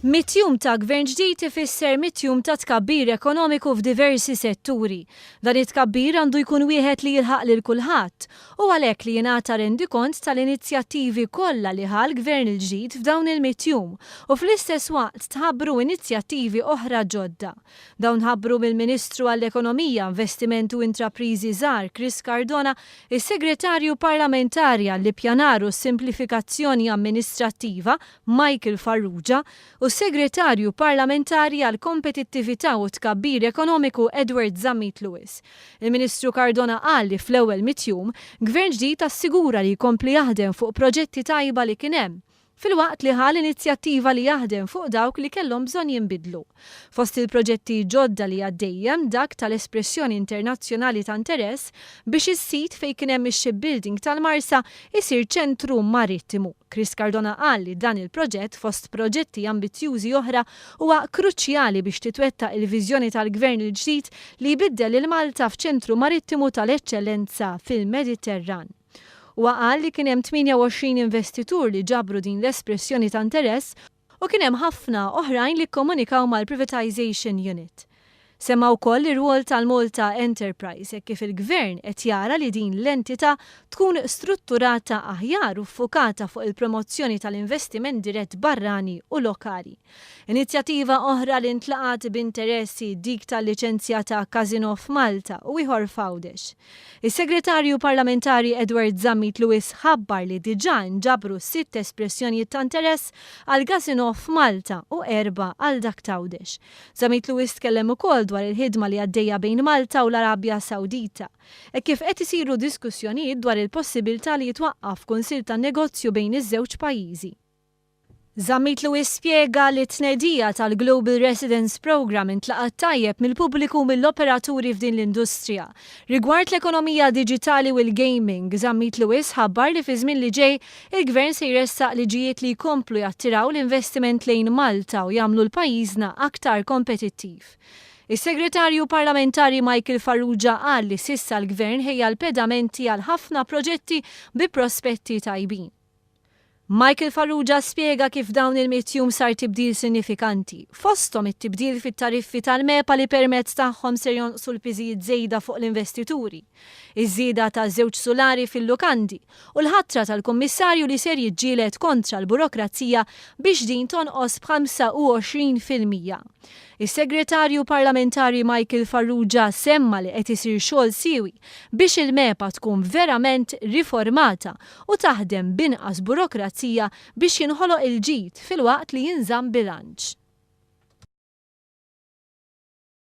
Mitjum ta' gvern ġdid ifisser mitjum ta' tkabbir ekonomiku f'diversi setturi. Dan it-tkabbir għandu jkun wieħed li jilħaq lil kulħadd u għalhekk li jingħata rendikont tal-inizjattivi kollha li ħa l-gvern il-ġdid f'dawn il-mitjum u fl-istess waqt tħabbru inizjattivi oħra ġodda. Dawn tħabbru mill-Ministru għall-Ekonomija, Investiment u Intrapriżi Żgħar Chris Cardona, is-Segretarju Parlamentari għall-Ippjanar u s-Simplifikazzjoni Amministrattiva Michael Farrugia u s-Segretarju Parlamentari għall-Kompetittività u t-Tkabbir Ekonomiku Edward Zammit Lewis. Il-Ministru Cardona qal li fl-ewwel mitjum, Gvern ġdid assigura li jkompli jaħdem fuq proġetti tajba li kien hemm, filwaqt li ħa l-inizjattiva li jaħdem fuq dawk li kellhom bżonn jinbidlu. Fost il-proġetti ġodda li għaddej hemm dak tal-espressjoni internazzjonali ta' interess biex is-sit fejn kien hemm ix-shipbuilding tal-Marsa jsir ċentru marittimu. Chris Cardona qal li dan il-proġett, fost proġetti ambizzjużi oħra, huwa kruċjali biex titwettaq il-viżjoni tal-Gvern il-ġdid li jbiddel lil Malta f'ċentru marittimu tal-eċċellenza fil-Mediterran. Huwa qal li kien hemm 28 investitur li ġabru din l-espressjoni ta' interess u kien hemm ħafna oħrajn li kkomunikaw mal-Privatisation Unit. Semma wkoll ir-rwol tal-Malta Enterprise hekk kif il-Gvern qed jara li din l-entità tkun strutturata aħjar u ffukata fuq il-promozzjoni tal-investiment dirett barrani u lokali. Inizjattiva oħra li ntlaqgħet b'interess hi dik tal-liċenzja ta' każinò f'Malta u ieħor f'Għawdex. Is-Segretarju Parlamentari Edward Zammit Lewis ħabbar li diġà nġabru sitt espressjonijiet ta' interess għall-każinò f'Malta u erbgħa għal dak t'Għawdex. Zammit Lewis tkellem ukoll dwar il-ħidma li għaddejja bejn Malta u l-Arabja Sawdita, hekk kif qed isiru diskussjonijiet dwar il-possibilità li jitwaqqaf kunsill tan-negozju bejn iż-żewġ pajjiżi. Zammit Lewis spjega li t-tnedija tal-Global Residence Programme intlaqgħet tajjeb mill-pubbliku u mill-operaturi f'din l-industrija. Rigward l-ekonomija diġitali u l-gaming, Zammit Lewis ħabbar li fiż-żmien li ġej il-Gvern se jressaq liġijiet li jkomplu jattiraw l-investiment lejn Malta u jagħmlu l-pajjiżna aktar kompetittiv. Is-Segretarju Parlamentari Michael Farrugia qal li s'issa l-Gvern ħejja l-pedamenti għal ħafna proġetti bi prospetti tajbin. Michael Farrugia spjega kif dawn il-mitt jum sar tibdil sinifikanti, fosthom it-tibdil fit-tariffi tal-MEPA li permezz tagħhom ser jonqsu l-piżijiet żejda fuq l-investituri, iż-żieda ta' żewġ sulari fil-lukandi u l-ħatra tal-Kummissarju li ser jiġġieled kontra l-burokrazija biex din tonqos b'25%. Is-Segretarju Parlamentari Michael Farrugia semma li qed isir xogħol siewi biex il-MEPA tkun verament riformata u taħdem b'inqas burokrazija biex jinħoloq il-ġid filwaqt li jinżamm bilanċ.